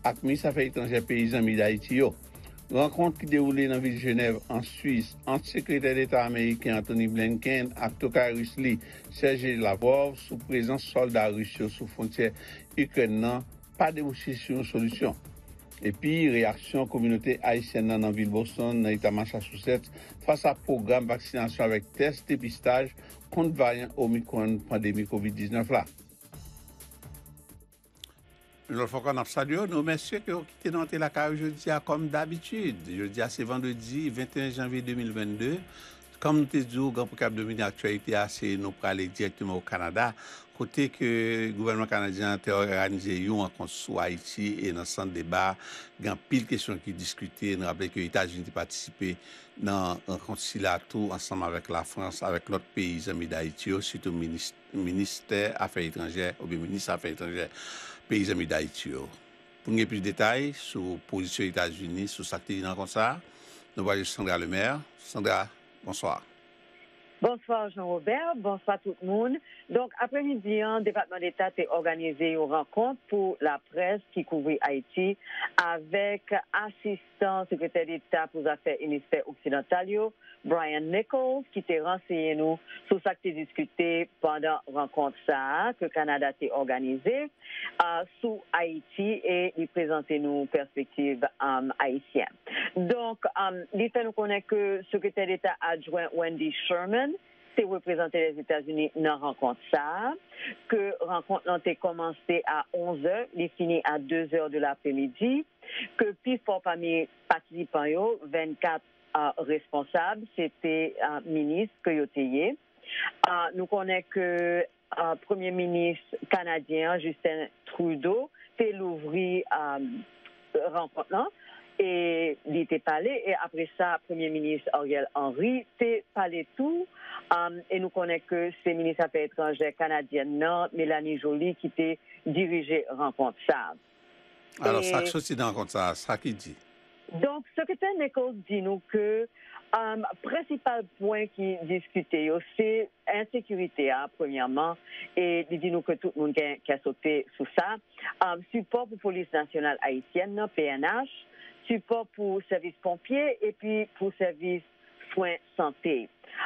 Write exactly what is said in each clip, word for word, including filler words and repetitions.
ak minis afè etranjè peyi zanmi Dayiti yo. Rankont ki dewoule nan vil Jenèv, an Swis, ant Sekretè Deta ameriken Antony Blinken ak tokay ris li, Sergey Lavrov, sou prezans sòlda ris yo sou fwontyè Ikrèn nan, pa debouche sou yon solisyon. Epi, reyaksyon kominote ayisyèn nan nan vil Boston, nan eta Massachusetts, fas a pwogram vaksinasyon avèk tès depistaj kont varyan Omicron pandemi kovid diznèf la. Yon lòt fwa ankò, n ap salye w, nou remèsye ke w kite nou antre lakay ou jodi a kòm dabitid. Jodi a se vandredi venteyen janvye de mil vennde. Kòm nou te di w, gran pwen k ap domine aktyalite a, se nou prale dirèkteman o Kanada, kote ke gouvènman kanadyen an te òganize yon rankont sou Ayiti e nan sant deba, gen anpil kesyon ki diskite. Nou raple ke Etazini te patisipe nan rankont sila tou, ansanm avèk Lafrans, avèk lòt peyi zanmi Dayiti yo, sitou minis-, ministè afè etranjè oubyen minis afè etranjè peyi zanmi Dayiti yo. Pou n gen plis detay sou pozisyon Etazini sou sa k te di nan rankont sa a, nou pral jwenn Sandra Lemaire. Sandra, bonswa. Bonswa Jean Robert, bonswa tout moun. Donk, apremidi an, Depatman Deta te òganize yon rankont pou laprès ki kouvri Ayiti avèk asistan Sekretè Deta pou Zafè Emisfè Oksidantal yo, Brian Nichols, ki te ranseye nou sou sa k te diskite pandan rankont sa a ke Kanada te òganize, a, sou Ayiti, e li prezante nou pèspektiv, um, ayisyen. Donk, um, li fè nou konnen ke Sekretè Deta Adjwen Wendy Sherman te reprezante Lèzetazini nan rankont sa a, ke rankont lan te kòmanse a onz è, li fini a de zè de lapremidi, ke pifò pami patisipan yo, vennkat, a, responsab, se te, a, minis ke yo te ye. A, nou konnen ke, a, Premye Minis kanadyen an, Justin Trudeau, te louvri, a, rankont lan, e li te pale, e apre sa, Premye Minis Ariel Henry te pale tou, a, e nou konnen ke se minis afè etranjè kanadyèn nan, Mélanie Joly, ki te dirije rankont sa a. Alò, sa k soti nan rankont sa a, sa ki di? Donk, Sekretè Nichols di nou ke, um, prensipal pwen ki diskite yo, se ensekirite a, premyèman, e li di nou ke tout moun gen kè sote sou sa. Um, sipò pou Polis Nasyonal Ayisyèn nan, P N H, sipò pou sèvis ponpye epi pou sèvis swen sante.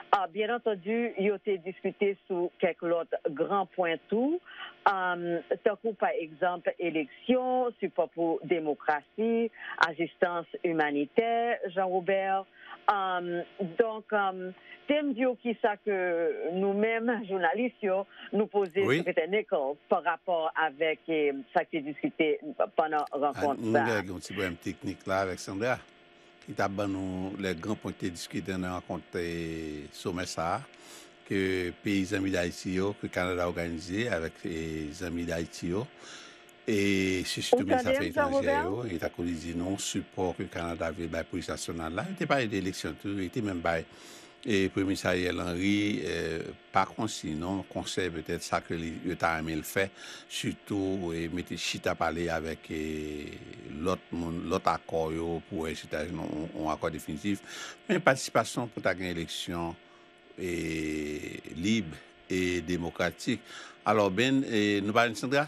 A, byen antandi, yo te diskite sou kèk lòt gran pwen tou, um, tankou pa egzanp eleksyon, sipò pou demokrasi, asistans imanitè, Jean Robert. Um, donk, um, te m di w kisa ke nou menm, jounalis yo, nou poze Wi. Sekretè Nichols pa rapò avèk, eh, sa ki te diskite pandan A, rankont nou sa a. Gen yon ti pwoblèm teknik la avèk Sandra, ki t ap ban nou lè gran pwen ki te diskite nan rankont, eh, somè sa a, ke peyi zanmi Dayiti yo, ke Kanada òganize avèk, eh, zanmi Dayiti yo. E se sitou Ou minis tande afè m, Jean etranjè Robert? Yo, e tankou li di nou, sipò ke Kanada vle bay polis nasyonal la. Yo te pale de eleksyon tou, yo te menm bay, e Premye Minis Ariel Henry, eh, pa konsiy non, konsèy petèt sa ke li, yo ta renmen l fè, sitou, e mete chita pale avèk, e lòt moun, lòt akò yo pou wè si ta jwenn yon, yon akò definitif. Men patisipasyon pou ta gen eleksyon, e lib e demokratik. Alò, Ben, e nou pa jwenn Sandra?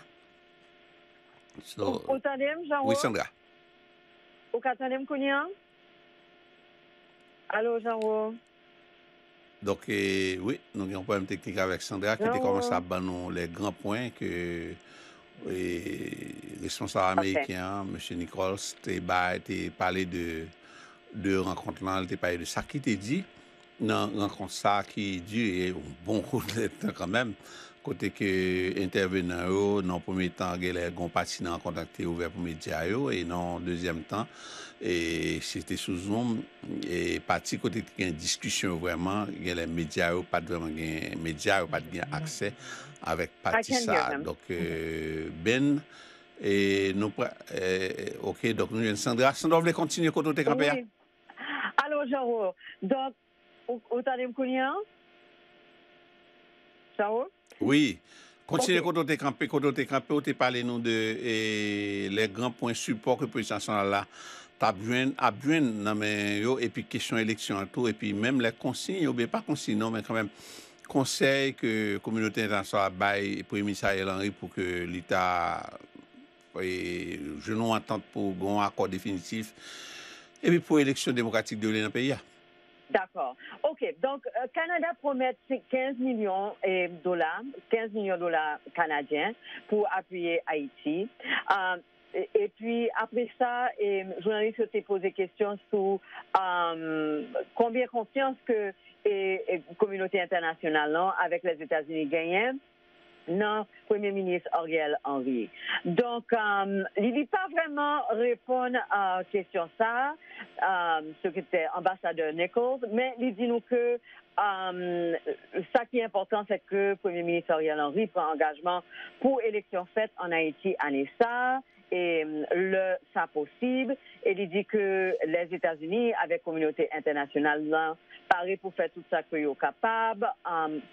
So, Ou, ou tande m, Jean wi, Rose? Sandra. Ou ka tande m kounye a? Alo, Jean Rose? Donk, e, wi, nou gen yon pwoblèm teknik avèk Sandra ki te Jean kòmanse Rose? Ap ban nou lè gran pwen ke, e, responsab Ok. Ameriken an, mesye Nichols, te bay, te pale de, de rankont lan, li te pale de sa ki te di nan rankont sa a ki dire yon bon kout lè tan kanmenm, kote ke entèvenan yo, nan premye tan, genlè gen yon pati nan rankont lan ki te ouvè pou medya yo, e nan dezyèm tan, e se te sou Zoom, e pati kote ki gen diskisyon yo vrèman, genlè medya yo pa t vrèman gen, medya yo pa t gen aksè avèk I pati can sa hear a. Him. Donk, e, Ben, e nou pra, e, ok, donk nou jwenn Sandra. Sandra, w vle kontinye kote w te kanpe a? Wi. Alo, Jean Rose. Donk, ou, ou tande m kounye a? Jean Rose? Wi. Kontinye Ok. kote w te kanpe, kote w te kanpe, ou te pale nou de, e, lè gran pwen sipò ke polis nasyonal la t ap jwenn, ap jwenn nan men yo, epi kesyon eleksyon an tou, epi menm lè konsiy, oubyen pa konsiy non, men kanmenm, konsèy ke kominote entènasyonal bay Premye Minis Ariel Henry pou ke li ta e, jwenn yon antant pou gen yon akò definitif, epi pou eleksyon demokratik dewoule nan peyi a. Dakò. Ok, donk, Kanada pwomèt kenz milyon dola, kenz milyon dola kanadyen pou apiye Ayiti. Epi, apre sa, jounalis yo te poze kesyon sou konbyen konfyans ke kominote entènasyonal lan avèk Lèzetazini genyen nan Premye Minis Ariel Henry. Donk, li li pa vrèman reponn a kesyon sa a, sekretè anbasadè Nichols, men li di nou ke sa ki enpòtan, se ke Premye Minis Ariel Henry pran angajman pou eleksyon fèt ann Ayiti ane sa a, e lè sa posib, e li di ke Lèzetazini avèk kominote entènasyonal lan pare pou fè tout sa ke yo kapab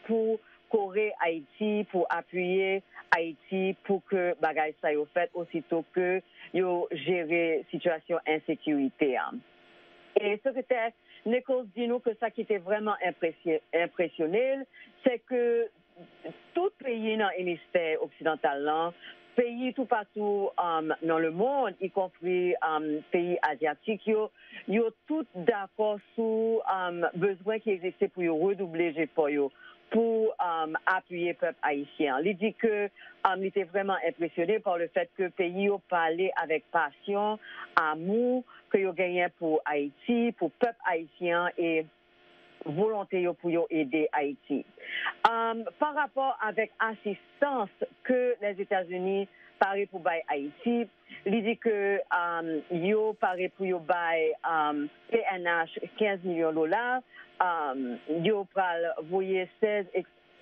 pou kore Ayiti, pou apiye Ayiti pou ke bagay sa yo fèt osito ke yo jere sitiyasyon ensekirite a. E sekretè Nichols di nou ke sa ki te vrèman enpresyone l, se ke tout peyi nan emisfè oksidantal lan, peyi toupatou nan lemond, ikonpri peyi azyatik yo, yo tout dakò sou bezwen ki egziste pou yo redouble jefò yo pou apiye pèp ayisyen an. Li di ke li te vrèman enpresyone pa le fèt ke peyi yo pale avèk pasyon, amou ke yo genyen pou Ayiti, pou pèp ayisyen an e volonte yo pou yo ede Ayiti. Pa rapò avèk asistans ke Lèzetazini pare pou bay Ayiti, li di ke yo pare pou yo bay P N H kenz milyon dola, yo pral voye sèz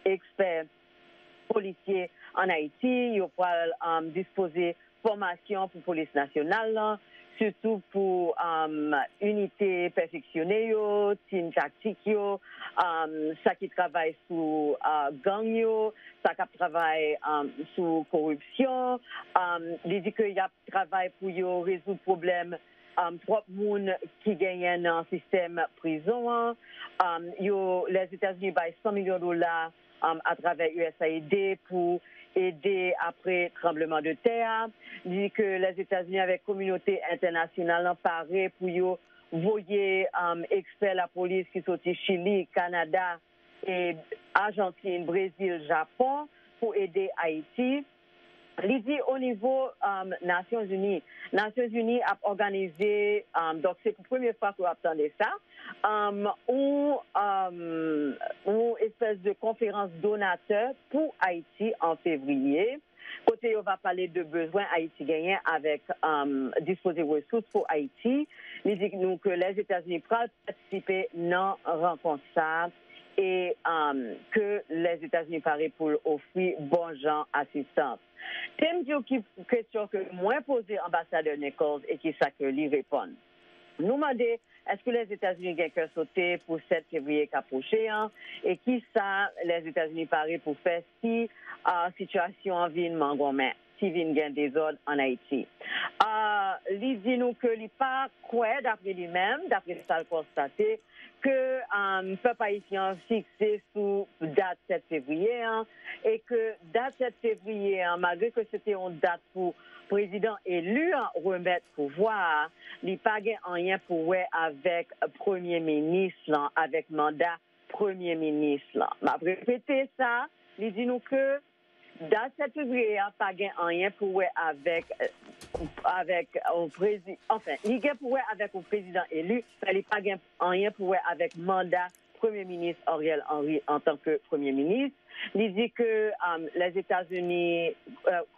ekspè polisye ann Ayiti, yo pral dispoze fòmasyon pou polis nasyonal lan, sitou pou inite pèfeksyone yo, tim taktik yo, sa ki travay sou gang yo, sa k ap travay sou koripsyon. Li di ke y ap travay pou yo rezoud pwoblèm twòp moun ki genyen nan sistèm prizon an. Yo, Lèzetazini bay san milyon dola atravè U S A I D pou ede apre tranbleman de tè a. Li di ke Lèzetazini avèk kominote entènasyonal lan pare pou yo voye ekspè lapolis ki soti Chili, Kanada, e Ajantin, Brezil, Japon pou ede Ayiti. Li di o nivo Nasyonzini, Nasyonzini ap òganize, donk se pou premye fwa ke w ap tande sa, yon yon espès de konferans donatè pou Ayiti an fevriye, kote yo va pale de bezwen Ayiti genyen avèk dispoze resous pou Ayiti. Li di nou ke Lèzetazini pral patisipe nan rankont sa a e ke Lèzetazini pare pou l ofri bon jan asistans. Te m di w ki kesyon ke mwen poze anbasadè Nichols e ki sa ke li reponn. Nou mande èske Lèzetazini gen kè sote pou sèt fevriye k ap pwoche an e ki sa Lèzetazini pare pou fè si sitiyasyon an vin mangonmen, si vin gen dezòd ann Ayiti. Li di nou ke li pa kwè, dapre li menm, dapre sa l konstate, ke pèp ayisyen an fikse sou dat sèt fevriye an e ke dat sèt fevriye an, malgre ke se te yon dat pou prezidan eli an remèt pouvwa a, li pa gen anyen pou wè avèk premye minis lan, avèk manda premye minis lan. M ap repete sa, li di nou ke dat sèt fevriye a pa gen anyen pou wè avèk avèk yon prezi anfen, li gen pou wè avèk yon prezidan eli, men li pa gen anyen pou wè avèk manda Premye Minis Ariel Henry antanke Premye Minis. Li di ke Lèzetazini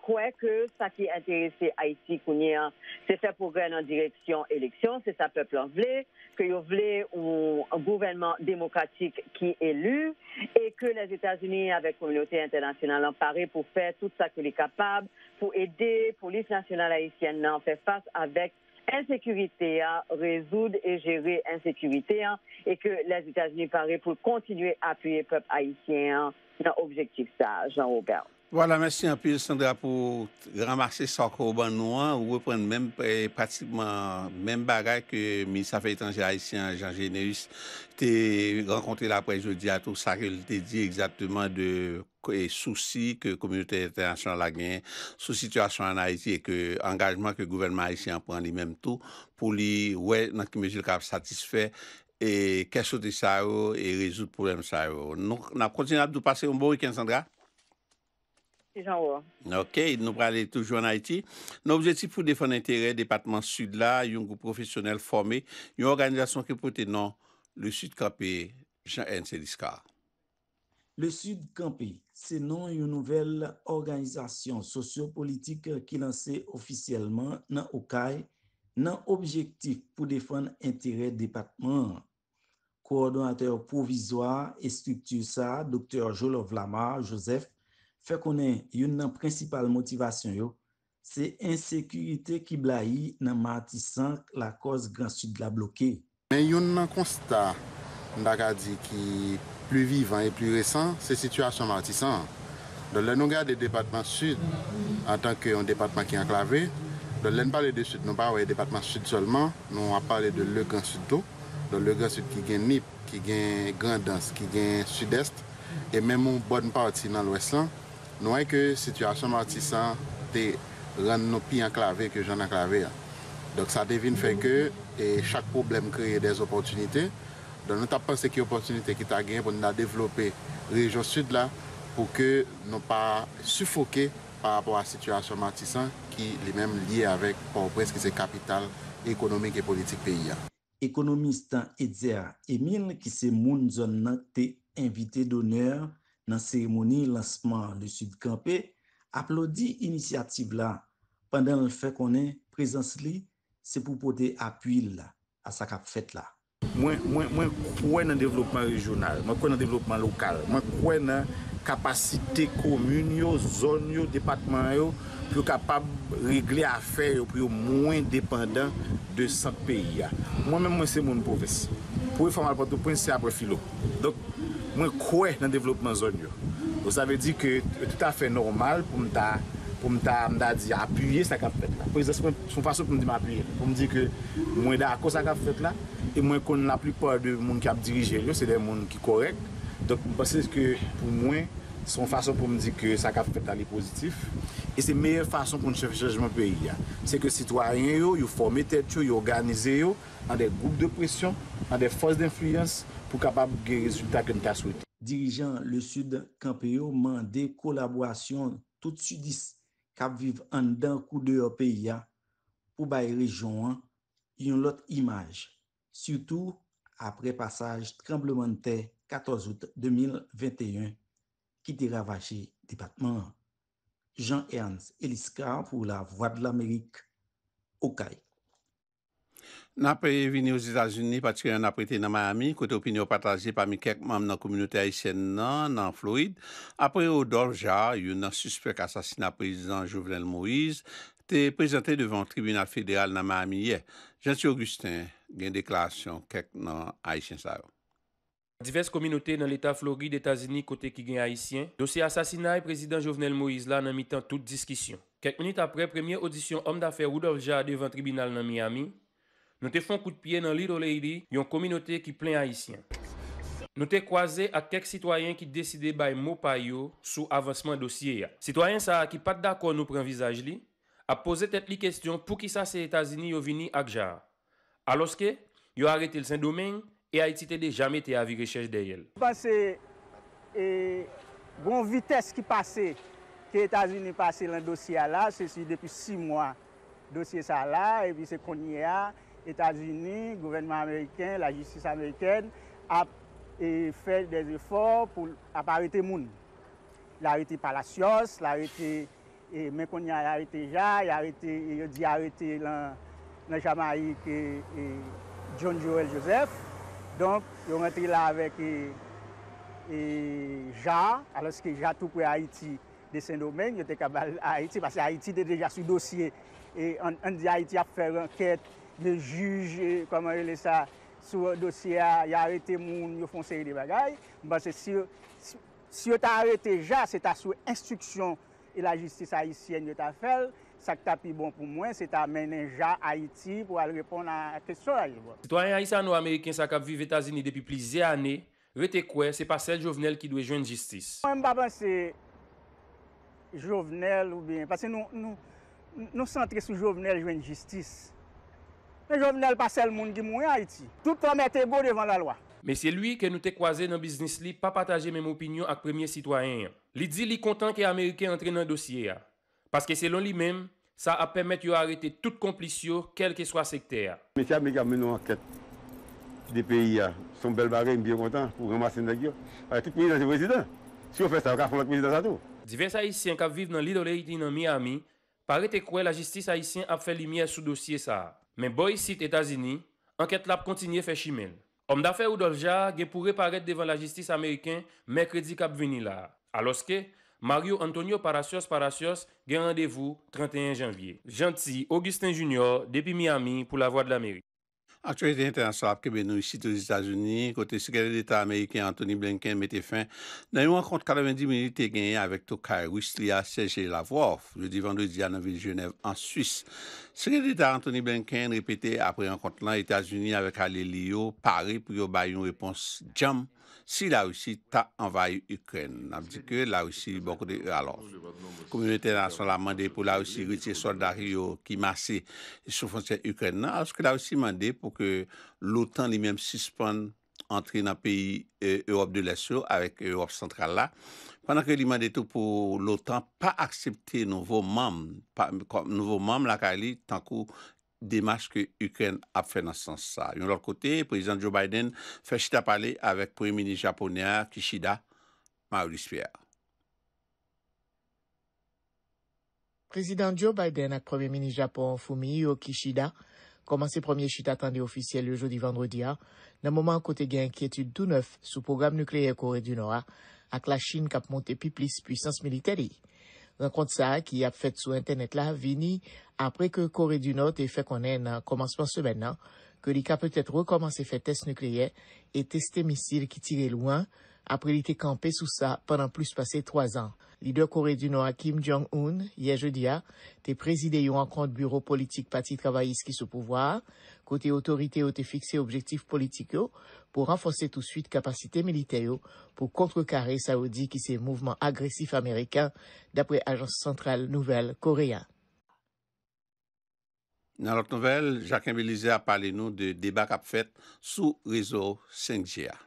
kwè ke sa ki enterese Ayiti kounye a, se fè pwogrè nan direksyon eleksyon, se sa pèp lan vle, ke yo vle yon gouvènman demokratik ki eli, e ke Lèzetazini avèk kominote entènasyonal lan pare pou fè tout sa ke li kapab pou ede polis nasyonal ayisyèn nan fè fas avèk ensekirite a, rezoud e jere ensekirite an, e ke Lèzetazini pare pou l kontinye apiye pèp ayisyen an nan objektif sa a, Jean Robert. Vwala, mèsi anpil, Sandra, pou ranmase sa ke w ban nou an. Ou reprann menm, eh, pratikman menm bagay ke minis afè etranjè ayisyen an, Jean Généus, te rankontre laprès jodi a tou, sa ke l te di egzakteman de, eh, sousi ke kominote entènasyonal la genyen sou sitiyasyon ann Ayiti e ke angajman ke gouvènman ayisyen an pran li menm tou pou li wè nan ki mezi l kapab satisfè e kè sote sa yo e rezoud pwoblèm sa yo. Nou, n ap kontinye ap di w pase yon bon wikenn, Sandra. Jean Wor. Ok, nou prale toujou ann Ayiti. Nan objektif pou defann enterè depatman Sid la, yon gwoup pwofesyonèl fòme yon òganizasyon ki pote non Le Sud Kanpe, Jean Ernst Eliscar. Le Sud Kanpe se non yon nouvèl òganizasyon sosyo-politik ki lanse ofisyèlman nan Okay nan objektif pou defann enterè depatman an. Kowòdonatè pwovizwa estrikti sa a, Doktè Jolove Lamar Joseph, fè konnen youn nan prensipal motivasyon yo se ensekirite ki blayi nan Matisan lakòz Gran Sid la bloke. Men youn nan konsta m ta ka di ki pli vivan e pli resan, se sitiyasyon Matisan an. Donk, lè nou gade depatman Sid antanke yon depatman ki anklave, donk, lè n pale de Sid, nou pa wè depatman Sid sèlman, nou ap pale de Le Grand Sud tou. Donk, Le Grand Sud ki gen Nip, ki gen Grandans, ki gen Sidès, e menm yon bòn pati nan Lwès lan, nou wè ke sitiyasyon Matisan te rann nou pi anklave ke jan n anklave a. Donk, sa te vin fè ke, e, chak pwoblèm kreye dè opòtinite. Donk, nou t ap panse ki opòtinite ki ta genyen pou n ta devlope rejyon Sid la, pou ke nou pa sifoke pa rapò a sitiyasyon Matisan, ki li menm lye avèk Pòtoprens, ki se kapital ekonomik e politik peyi a. Ekonomis Etzer Emile, ki se moun zòn nan, te envite donè nan seremoni lansman Le Sud Kanpe, aplodi inisyativ la pandan l fè konnen prezans li se pou pote apui l a sa k ap fèt la. Mwen, mwen, mwen kwè nan devlopman rejyonal, mwen kwè nan devlopman lokal, mwen kwè nan kapasite komin yo, zòn yo, depatman yo, pou yo kapab regle afè yo, pou yo mwen depandan de sant peyi a. Mwen menm, mwen se moun pwovens. Premye fwa m al Pòtoprens, se apre filo. Donk, mwen kwè nan devlopman zòn yo. Donk, sa vle di ke toutafè nòmal pou m ta, pou m ta, m ta di apiye sa k ap fèt la. Prezans mwen, se yon fason pou m di m apiye l, pou m di ke mwen dakò sa k ap fèt la, e mwen konn laplipa de moun k ap dirije l yo, se de moun ki kòrèk. Donk, m panse ke pou mwen, se yon fason pou m di ke sa k ap fèt la, li pozitif. E se meyè fason pou n chèche chanjman peyi a. Se ke sitwayen yo, yo fòme tèt yo, yo òganize yo an de gwoup de presyon, an de fòs denfliyans pou kapab gen rezilta ke n ta swete. Dirijan Le Sud Kanpe yo mande kolaborasyon tout sidis k ap viv anndan kou deyò peyi a pou bay rejyon an yon lòt imaj, sitou apre pasaj tranblemanntè katòz out de mil venteyen ki te ravaje depatman an. Jean Ernst Eliscar pou Lavwadlamerik, Okay. N ap vini Ozetazini, patikilyèman n ap rete nan Miami, kote opinyon pataje pami kèk manm nan kominote ayisyèn nan, nan Florid, apre Rodolphe Jaar, youn nan sispèk asasina Prezidan Jovenel Moïse, te prezante devan yon tribinal federal nan Miami yè. Jeanty Augustin gen deklarasyon kèk nan Ayisyen sa yo. Divès kominote nan Leta Florid, Etazini, kote ki gen Ayisyen, dosye asasinay Prezidan Jovenel Moïse la nan mitan tout diskisyon. Kèk minit apre premye odisyon òmdafè Rodolphe Jaar devan tribinal nan Miami, nou te fè yon kout pye nan Little Haiti, yon kominote ki plen Ayisyen. Nou te kwaze ak kèk sitwayen ki deside bay mo pa yo sou avansman dosye a. Sitwayen sa a ki pa t dakò nou pran vizaj li, ap poze tèt li kesyon poukisa se Etazini yo vini ak Jaar, alòske yo arete l Sendomeng e Ayiti te deja mete avi rechèch dèyè l. M panse, e, gon vitès ki pase, ke Etazini pase lan dosye a la, se si depi sis mwa dosye sa la, epi se kounye a, Etazini, gouvènman ameriken, lajistis amerikèn ap, e, fè dè efò pou l ap arete moun. L arete Palacios, l arete, e, men kounye a, y arete Jaar, y arete, e, yo di arete lan, lan Jamayik, e, e, John Joel Joseph. Donk, yo rantre la avèk, e, e, Jaar, alòske Jaar tou pre Ayiti de Sendomeng, yo te ka ba l Ayiti, paske Ayiti te deja sou dosye, e, ann, ann di Ayiti ap fè ankèt de jij, e, kòman yo rele sa, sou dosye a, y arete moun, yo fè yon seri de bagay. M panse si, si, Si yo ta arete Ja, se ta sou enstriksyon e lajistis ayisyèn yo ta fè l. Sa k ta pi bon pou mwen, se ta mennen Ja Ayiti pou al reponn a kesyon sa yo. Sitwayen ayisyano-ameriken sa k ap viv Etazini depi plizyè ane rete kwè se pa sèl Jovenel ki dwe jwenn jistis. Mwen, m pa panse Jovenel oubyen, paske nou, nou, nou santre sou Jovenel jwenn jistis. Men Jovenel pa sèl moun ki mouri Ayiti. Tout lòm èt ego devan lalwa. Mesye Louis, ke nou te kwaze nan biznis li, pa pataje menm opinyon ak premye sitwayen an. Li di li kontan ke Ameriken antre nan dosye a, paske selon li menm, sa ap pèmèt yo arete tout konplis yo, kèlkeswa sektè a. Mesye Ameriken ap mennen yon ankèt de peyi a. Se yon bèl bagay, m byen kontan pou ranmase nèg yo. Paske tout prezidan se prezidan. Si yo fè sa, yo ka fè yon lòt prezidan sa tou. Divès Ayisyen k ap viv nan Little Haiti nan Miami pa rete kwè lajistis ayisyen ap fè limyè sou dosye sa a. Men bò isit Etazini, ankèt la ap kontinye fè chimen l. Òmdafè Rudolph Ja gen pou reparèt devan lajistis ameriken mèkredi k ap vini la a, alòske Mario Antonio Palacios Palacios gen randevou trannteyen janvye. Jeanty Augustin Junior, depi Miami, pou Lavwadlamerik. Aktyalite entènasyonal ap kenbe nou isit Ozetazini, kote Sekretè Deta ameriken Antony Blinken mete fen nan yon rankont katrevenndis minit li te genyen avèk tokay ris li a Sergey Lavrov, jodi vandredi a nan vil Jenèv, an Swis. Sekretè Deta Antony Blinken repete apre rankont lan Etazini avèk alye li yo pare pou yo bay yon repons djanm si Larisi ta anvayi Ikrèn. N ap di ke Larisi bò kote, alò, kominote entènasyonal la mande pou Larisi retire sòlda yo ki mase sou fwontyè Ikrèn nan, alòske Larisi mande pou ke l'OTAN li menm sispann antre nan peyi Ewòp de Lès yo avèk Ewòp Santral la, pandan ke li mande tou pou l'OTAN pa aksepte nouvo manm, nouvo manm lakay li tankou demach ke Ikrèn ap fè nan sans sa. Yon lòt kote, Prezidan Joe Biden fè chita pale avèk Premye Minis japonè a, Kishida Marius Pierre. Prezidan Joe Biden ak Premye Minis Japon Fumio Kishida kòmanse premye chita tande ofisyèl yo jodi vandredi a, nan moman kote gen enkyetid tou nèf sou pwogram nikleyè Kore di Nò a ak Lachin k ap monte pi plis pwisans militè li. Rankont sa a, ki ap fèt sou entènèt la, vini apre ke Kore di Nò te fè konnen nan kòmansman semèn nan ke li ka petèt rekòmanse fè tès nikleyè e teste misil ki tire lwen, apre li te kanpe sou sa pandan plis pase twazan. Lidè Kore di Nò a Kim Jong-un, yè jedi a, te prezide yon rankont biwo politik Pati Travayis ki sou pouvwa a, kote otorite yo te fikse objektif politik yo pou ranfòse touswit kapasite militè yo pou kontrekare sa yo di ki se mouvman agresif ameriken, dapre ajans santral nouvèl koreyen. Nan lòt nouvèl, Jacquin Belizaire ap pale nou de deba k ap fèt sou rezo senk G a.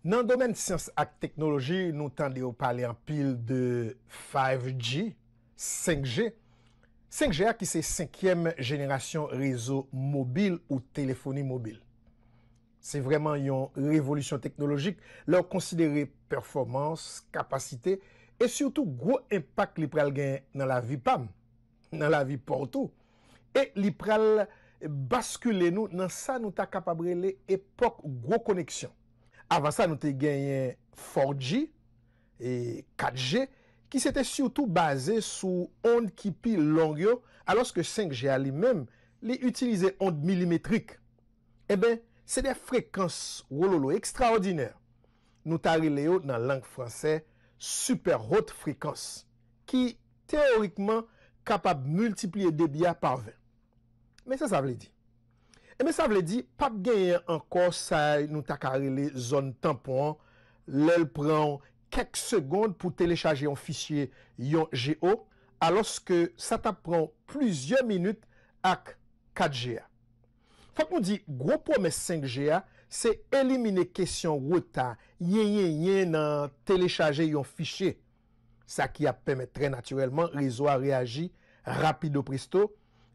Nan domèn syans ak teknoloji, nou tande yo pale anpil de five G, senk G. Senk G a ki se senkyèm jenerasyon rezo mobil ou telefoni mobil. Se vrèman yon revolisyon teknolojik lè w konsidere pèfòmans, kapasite e sitou gwo enpak li pral gen nan lavi pa m, nan lavi pa w tou. E li pral baskile nou nan sa nou ta kapab rele epòk gwo koneksyon. Avan sa, nou te genyen four G e kat G, ki se te sitou baze sou onn ki pi long yo, alòske senk G a li menm, li itilize onn milimetrik. Enben, se de frekans wololo ekstraòdinè. Nou ta rele yo nan lang franse super haute fréquence, ki, teyorikman, kapab miltipliye debi a pa ven. Men sa sa vle di? Enben, sa vle di p ap genyen ankò sa nou ta ka rele zòn tanpon an, lè l pran w kèk segonn pou telechaje yon fichye yon G O, alòske sa t ap pran w plizyè minit ak kat G a. Fòk nou di, gwo pwomès senk G a, se elimine kesyon reta, yenyenyen nan telechaje yon fichye. Sa ki ap pèmèt trè natirèlman rezo a reyaji rapido presto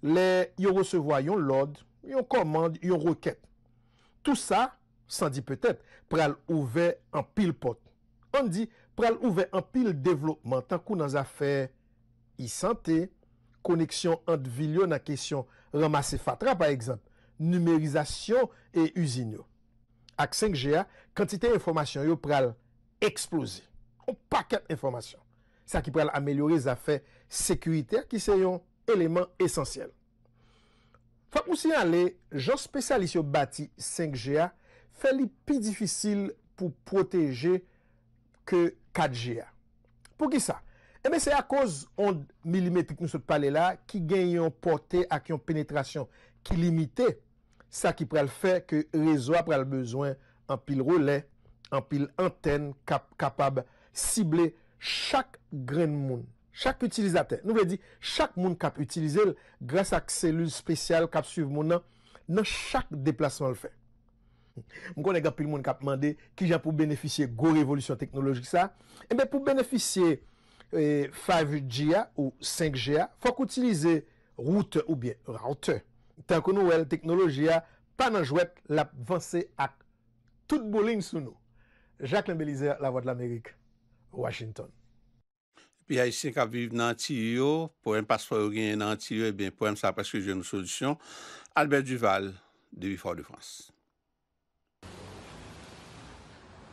lè yo resevwa yon lòd, yon kòmand, yon rekèt. Tou sa, san di petèt, pral ouvè anpil pòt. Ann di, pral ouvè anpil devlopman tankou nan zafè e-sante, koneksyon ant vil yo nan kesyon ranmase fatra pa egzanp, nimerizasyon e izin yo. Ak senk G a, kantite enfòmasyon yo pral eksploze. Yon pakèt enfòmasyon. Sa ki pral amelyore zafè sekirite ki se yon eleman esansyèl. Fòk nou siyale, jan espesyalis yo bati senk G a fè li pi difisil pou pwoteje ke kat G a. Poukisa? Enben, se akoz ond milimetrik nou sot pale la ki gen yon pòte ak yon penetrasyon ki limite, sa ki pral fè ke rezo a pral bezwen anpil relè, anpil antèn k ap kapab sible chak grenn moun, chak itilizatè. Nou vle di, chak moun k ap itilize l gras ak selil espesyal k ap swiv moun nan nan chak deplasman l fè. M konnen gen anpil moun k ap mande kijan pou benefisye gwo revolisyon teknolojik sa. Enben, pou benefisye eh, five G a ou senk G a, fòk ou itilize woutè oubyen rawtè. Tankou nou wè l, teknoloji a pa nan jwèt, l ap vanse ak tout boulin sou nou. Jacquelin Belizaire, Lavwadlamerik, Washington. Epi Ayisyen k ap viv nan Antiy yo, pwoblèm paspò yo genyen nan Antiy yo, ebyen, pwoblèm sa a prèske jwenn yon solisyon. Albert Duval, depi Fort-de-France.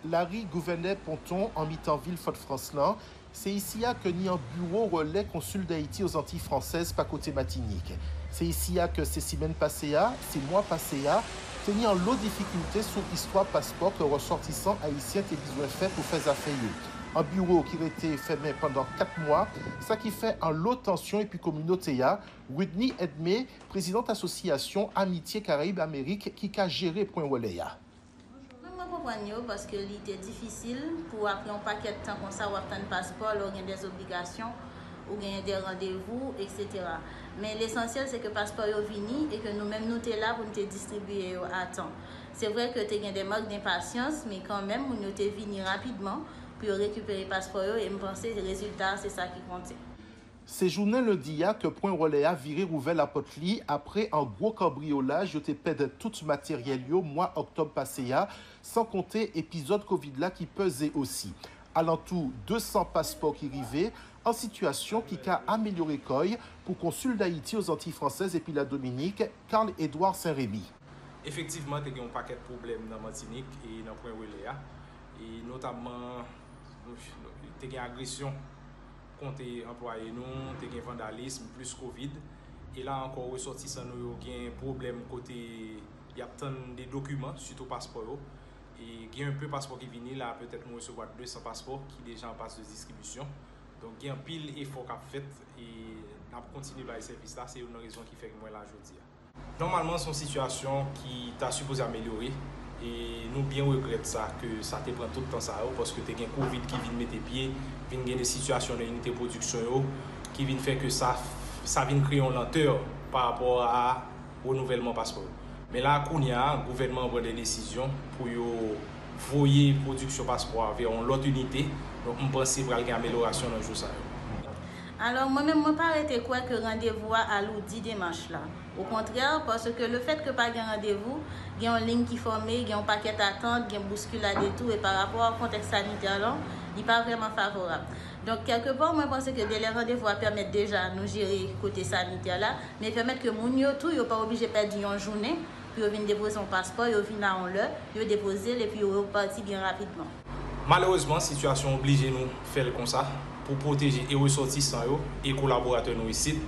Lari Gouvènè Ponton, an mitan vil Fòdfrans lan, se isi a ke ni an biwo Relè Konsil Dayiti Ozantiy Fransèz pa kote Matinik. Se isi a ke se simèn pase a, se mwa pase a, te ni an lo difikilte sou istwa paspò ke resòtisan ayisyen te bizwen fè pou fè zafè yo. An biwo ki rete fèmen pandan kat mwa, sa ki fè an lo tansyon epi kominote a, Widny Edme, prezidant asosyasyon Amitye Karayib Amerik ki ka jere pwen relè a. Mwen, mwen konprann yo paske li te difisil pou w ap yon pakèt tan konsa w ap tann paspò lè w gen dè obligasyon ou genyen dè randevou, etsetera. Men lesansyèl se ke paspò yo vini e ke nou menm nou te la pou n te distribiye yo a tan. Se vre ke te gen dè mank denpasyans, men kanmenm moun yo te vini rapidman pou yo rekipere paspò yo e m panse rezilta a se sa ki konte. Se jounen lendi a ke pwen relè a vire ouvè lapòt li apre an gwo kanbriyolaj yo te pèd tout materyèl yo mwa òktòb pase a, san konte epizòd kovid la ki peze osi. Alantou de san paspò ki rive, an sitiyasyon ki ka amelyore kò'y pou konsil Dayiti Ozantiy Fransèz epi Ladominik, Carl Edouard Saint-Rémy. Efektivman, te gen yon pakèt pwoblèm nan Matinik e nan pwen relè a, e notamman te gen agresyon kont anplwaye nou, te gen vandalism, plis kovid. E la ankò, resòtisan nou yo gen pwoblèm kote y ap tann de dokiman, sitou paspò yo. E gen enpe paspò ki vini, la petèt nou resevwa de san paspò ki deja an pas de distribisyon. Donk gen anpil efò k ap fèt e n ap kontinye bay sèvis la, se youn nan rezon ki fè ke mwen la jodi a. Nòmalman, se yon sitiyasyon ki ta sipoze amelyore, e nou byen regrèt sa, ke sa te pran tout tan sa yo, paske te gen kovid ki vin mete pye, vin gen de sitiyasyon nan inite pwodiksyon yo, ki vin fè ke sa, sa vin kreye yon lantè pa rapò a renouvèlman paspò yo. Men la, kounye a, gouvènman an pran de desizyon pou yo voye pwodiksyon paspò a vè yon lòt inite, donk m panse pral gen amelyorasyon nan jou sa yo. Alò, mwen menm, mwen pa rete kwè ke randevou a aloudi demach la. Okontrè, paske lefèt ke pa gen randevou, gen yon liy ki fòme, gen yon pakèt atant, gen bouskilad etou, e pa rapò a kontèks sanitè lan, li pa vrèman favorab. Donk, kèlkepò, mwen panse ke delè randevou a pèmèt deja nou jere kote sanitè la, men pèmèt ke moun yo tou, yo pa oblije pèdi yon jounen pou yo vin depoze yon paspò, yo vin a yon lè, yo depoze l epi yo repati byen rapidman. Malerezman, sitiyasyon oblije nou fè l konsa pou pwoteje e resòtisan yo e kolaboratè nou isit.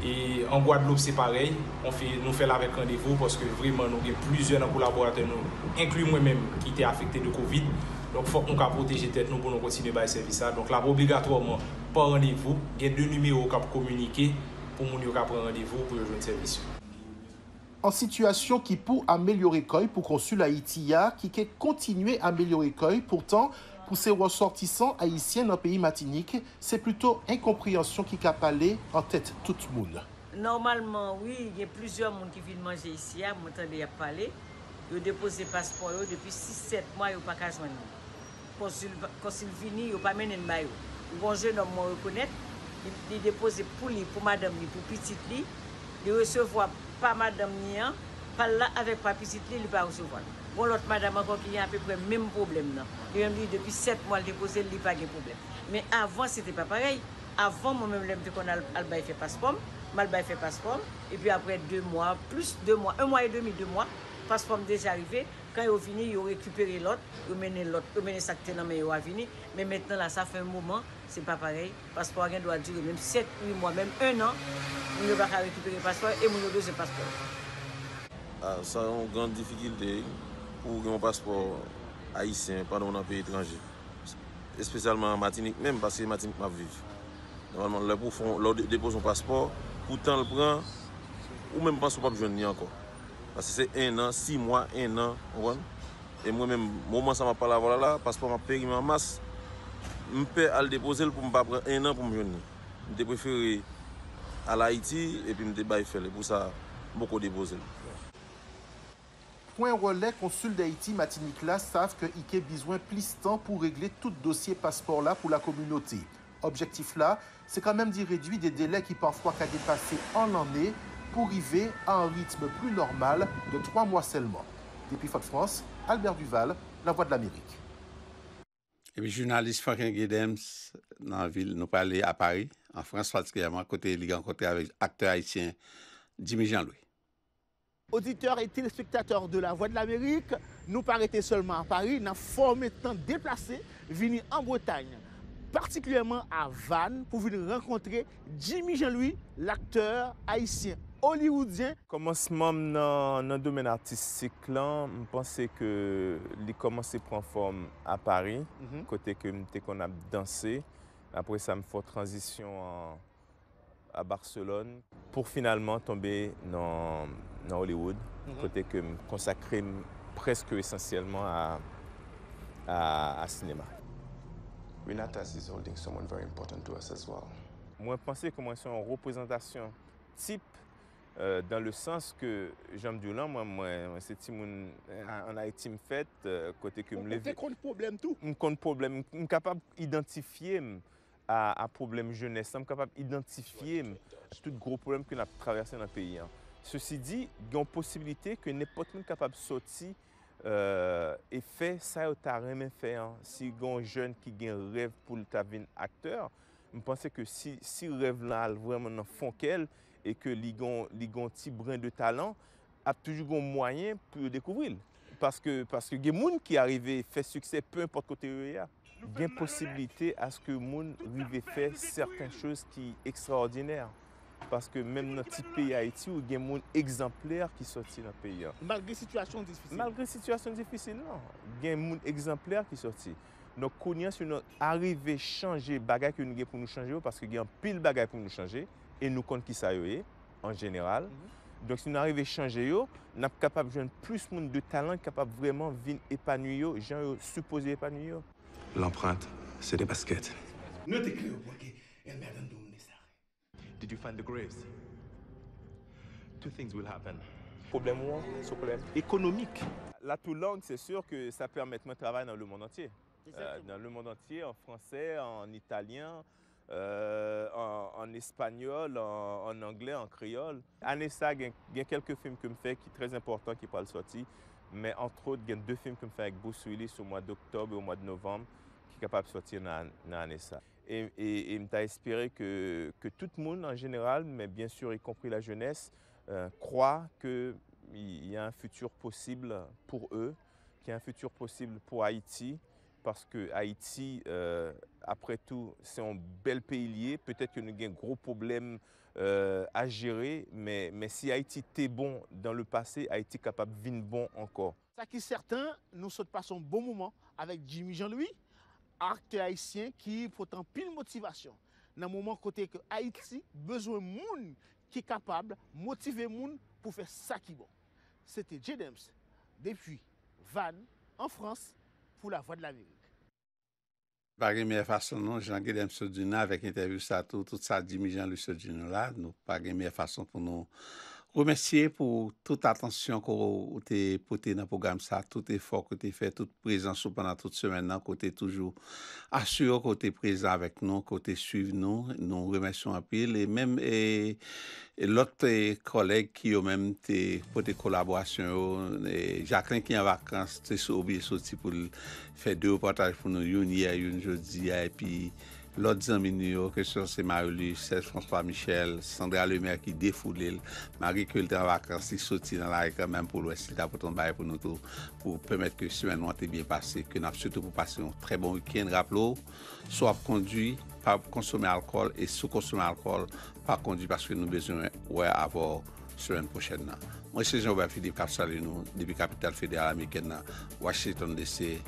E an Gwadloup, se parèy, on fè, nou fè l avèk randevou paske vreman nou gen plizyè nan kolaboratè nou, enkli mwen menm, ki te afekte de kovid. Donk, fòk nou ka pwoteje tèt nou pou nou kontinye bay sèvis la. Donk, l ap obligatwèman pa randevou, gen de nimewo k ap kominike pou moun yo ka pran randevou pou yo jwenn sèvis yo. An sitiyasyon ki pou amelyore kò'y pou konsil Ayiti a ki ke kontinye amelyore kò'y, poutan, pou se resòtisan ayisyen nan peyi Matinik, se plito enkonpreyansyon ki ka pale an tèt tout moun. Nòmalman, wi, gen plizyè moun ki vin manje isi a, mwen tande y ap pale. Yo depoze paspò yo depi sis sèt mwa, yo pa ka jwenn li. Konsil, konsil vini, yo pa mennen l ba yo. Ou gen yon jenòm mwen rekonèt, li, li depoze pou li, pou madanm li, pou pitit li. Li resevwa pa madanm li an, pa l la avèk pa pitit li, li pa resevwa l. Gen yon lòt madanm ankò ki gen apeprè menm pwoblèm nan. Li menm li depi sèt mwa l depoze l, li pa gen pwoblèm. Men avan, se te pa parèy. Avan, mwen menm, lè m te konn al, al bay fè paspò m, m al bay fè paspò m, epi apre de mwa, plis de mwa, en mwa edemi, de mwa, paspò m deja rive. Kan yo vini, yo rekipere lòt, yo mennen lòt, yo mennen sa k te nan men yo a vini. Men mentnan la, sa fè yon moman, se pa parèy. Paspò a gen dwa dire menm sèt, uit mwa, menm en an, moun yo pa ka rekipere paspò yo e moun yo bezwen paspò yo. A, sa yon gran difikilte wi, pou w gen yon paspò ayisyen pandan w nan peyi etranje. Espesyalman an Matinik menm, paske se Matinik m ap viv. Nòmalman, lè pou fon, lè w de- depoze yon paspò, pou tan l pran, ou menm panse w p ap jwenn li ankò. Paske se en an, sis mwa, en an, w konprann? E mwen menm, moman sa m ap pale avè w la, la, paspò m ap perime an mas, m pè al depoze l pou m pa pran en an pou m jwenn li. M te prefere al Ayiti, epi m te bay fè l. E pou sa, m poko depoze l. Pwen relè konsil Dayiti Matinik la sav ke i ke bizwen plis tan pou regle tout dosye paspò la pou lakominote. Objektif la, se kanmenm di redui de delè ki pafwa ka depase an lanne pou rive a an ritm pli nòmal de twa mwa sèlman. Depi Fodfrans, Albert Duval, Lavwadlamerik. Epi jounalis Franklin Gedems nan vil, nou prale a Pari, an Frans patikilyèman, kote li rankontre avèk aktè ayisyen Jimmy Jean Louis. Oditè e telespektatè de Lavwadlamerik, nou pa rete sèlman a Pari, n ap fòme tan deplase vini an Bretay, patikilyèman a Vann pou vin rankontre Jimmy Jean Louis, laktè ayisyen oliwoudyen. Kòmansman m nan, nan domèn atistik lan, m panse ke li kòmanse pran fòm a Pari, kote ke m te konn ap danse. Apre sa, m fè tranzisyon an, a Barcelone, pou finalman tonbe nan, nan Hollywood, kote ke m konsakre m prèske esansyèlman a, a, a sinema. Renatas is holding someone very important to us as well. Mwen panse ke mwen se yon reprezantasyon tip, euh, dans le sens que, jan m di w lan, mwen, mwen, mwen se timoun, euh, an Ayiti m fèt, euh, kote ke m leve. Ou te konn pwoblèm tou? M konn pwoblèm, m kapab idantifye m a, a pwoblèm jenès lan, m kapab idantifye m a tout gwo pwoblèm ke n ap travèse nan peyi an. Sesi di, gen yon posiblite ke nenpòt moun kapab sòti, euh, e fè sa yo ta renmen fè an. Si gen yon jèn ki gen rèv pou l ta vin aktè, m panse ke si, si rèv lan al vrèman nan fon kè l e ke li gen, li gen yon ti bren de talan, ap toujou gen yon mwayen pou yo dekouvri l. Paske, paske gen moun ki arive fè siksè, pe enpòt kote yo ye a. Gen posiblite aske moun rive fè sèten choz ki ekstraòdinè. Paske menm nan ti peyi Ayiti, ou gen moun egzanplè ki sòti nan peyi an. Malgre sitiyasyon difisil. Malgre sitiyasyon difisil, non. Gen moun egzanplè ki sòti. Donk, kounye a, si nou arive chanje bagay ke nou gen pou nou chanje yo, paske gen anpil bagay pou nou chanje, e nou konn kisa yo ye, an jeneral. Donk, si nou arive chanje yo, n ap kapab jwenn plis moun de talan ki kapab vrèman vin epanwi yo, jan yo sipoze epanwi yo. L'empreinte, c'est des baskets. No te creo porque el me ha dado un mensaje. Did you find the graves? Two things will happen. Pwoblèm ou an, se pwoblèm ekonomik. Latou lang, se sur ke sa pèmèt mwen travay nan lemonn antye. Euh, dans le monde entier, en français, en italien, euh, en, en espagnol, en, en anglais, en créole. Ane sa, gen, gen kèlke fim ke m fè ki trè enpòtan ki pral sòti. Men, entre autres, gen de fim ke m fè avèk Bruce Willis o mwa doktòb e o mwa de novanm ki kapab sòti nan, nan ane sa. E, e, e m ta espere ke, ke tout moun an jeneral, men byen sur, y compris la jeunesse, euh, croit que il y a un futur possible pour eux, qu'il y a un futur possible pour Haïti, paske Ayiti, euh, apre tou, se yon bèl peyi l ye. Petèt ke nou gen gwo pwoblèm, euh, a jere, men, men si Ayiti te bon dans le passé, Ayiti kapab vin bon ankò. Sa ki sèten, nou sot pase yon bon moman avèk Jimmy Jean Louis, aktè ayisyen ki pote anpil motivasyon nan moman kote ke Ayiti bezwen moun ki kapab motive moun pou fè sa ki bon. Se te J-Dems, depi Vann, an Frans, pou Lavwadlamerik. Pa gen meyè fason non, jan J-Dems sot di nou avèk entèvyou sa tou, tout sa Jimmy Jean Louis sot di nou la, nou pa gen meyè fason pou nou remèsye pou tout atansyon ke w te pote nan pwogram sa, tout efò ke w te fè, tout prezans ou pandan tout semèn nan, ke w te toujou asire w ke w te prezan avèk nou, ke w te swiv nou, nou remèsye w anpil, e menm, e, e lòt, e, kòlèg ki yo menm te pote kolaborasyon yo, e, Jacquelin ki an vakans, te sou, oblije soti pou l fè de repòtaj pou nou, youn yè, youn jodi a, epi lòt zanmi nou yo, ke se se Marie-Luce, Serge François Michel, Sandra Lemaire ki defoule l, malgre ke l te an vakans, li soti nan lari kanmenm pou l wè si l ta pote yon bagay pou nou tou, pou pèmèt ke semèn nou an te byen pase, ke n ap swete w pou pase yon trè bon wikenn. Raple w, si w ap kondwi, pa konsome alkòl, e si w konsome alkòl, pa kondwi paske nou bezwen wè avè w semèn pwochèn nan. Mwen se Jean Robert Philippe k ap salye nou depi kapital federal amerikèn nan, Washington D C.